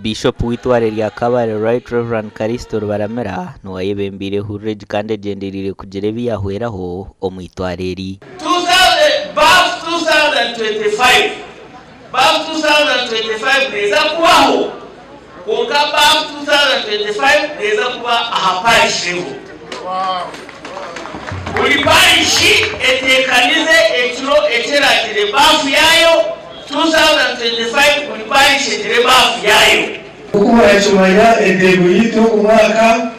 Biishopu w'eitware rya Kabale Right Rev Calisto Rubaramira niwe ayebembeire ehururu egi kandi egyendereire kugira ebi yahweraho omu itware eri. BAF 2025 BAF 2025 neeza kubaho kwonka BAF 2025 neeza kuba aha parish level. Buri parish eteekanize ekiro eki eraagire BAF yaayo, 2025 buri parish egire BAF yaayo. Nk'oku murakimanya, enteego yaitu y'ogu mwaka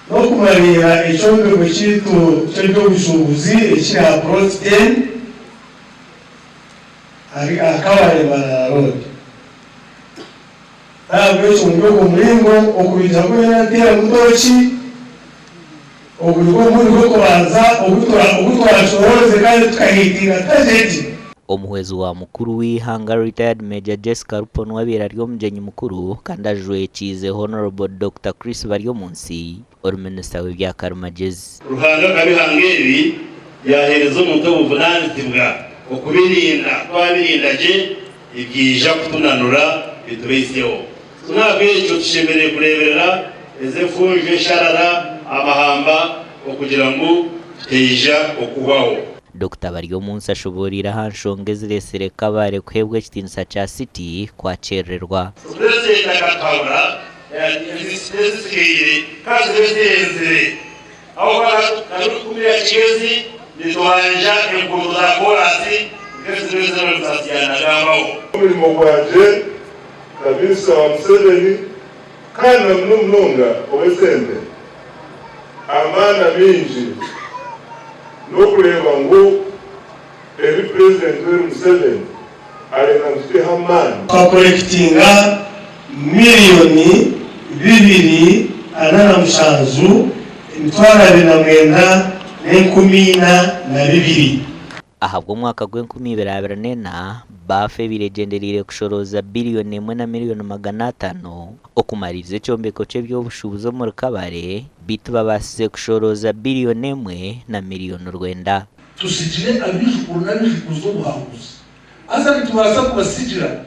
n'okumariira ekyombeko kyaitu ky'eby'obushuubuzi ekiri aha Plot Ten ahari aha Kabale Mbarara Road. N'ahabw'ekyo omuri ogwo muringo okubiija kwena nteeramu tooki, ogu nigwo murundi gw'okubanza ogu twashohoize kandi tukahiitinga tajeti. Omuhwezi wa mukuru w'eihanga Retired Major Jessica Alupo niwe abaire ari omugyenyi mukuru kandi ajwekiize Honourable Dokita Chris Baryomunsi ori minisita w'ebya karimagyezi. Ruhanga akabihanga ebi, yaaheereza omuntu obuvunaanizibwa okubirinda. Twabirinda gye, nibyija kutunanura bitubaiseho. So n'ahabw'ekyo tushemereire kureeberera ezi enfunjo, esharara, amahamba okugira ngu tutaija okuhwaho. Dokita Baryomunsi ashobooroire aha nshonga ezireetsire Kabale kuheebwa ekitiinisa kya City kwakyerererwa. So Purezidenti akatuhabura ati ezi site ezisigaire ka zibe zirenzire ahabw'okuba nka ya Kigezi nitubanja enguuto za koorasi nk'ezimwe ezi Rev Musasi yaanagambaho. Omurimo gwangye nka minisita wa Museveni kandi na muno munonga ow'esente, amaani amaingi n'okureeba ngu ebi Purezidenti Yoweri Museveni arenda ngu tuteho amaani. Twakorekitinga miriyoni 247, 294,002. Ahabw'omwaka gw'enkumi ibiri abiri n'ena, baafa ebaire egyendereire kushorooza biriyoni emwe na miriyoni 500 okumariiriza ekyombeko ky'eby'obushuubuzi omuri Kabale beitu babaasize kushorooza biriyoni emwe na miriyoni rwenda. Tusigire abaijukuru n'abaijukuruza obuhanguzi. Haza nitubaasa kubasigira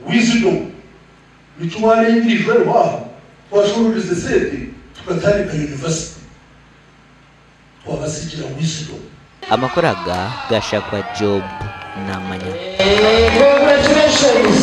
wisdom. Nikyo wareeba irijo eriho aha, twashororeza esente tukatandika university. Twabasigira wisdom. Amakuru aga gashakwa Job Namanya. Congratulations.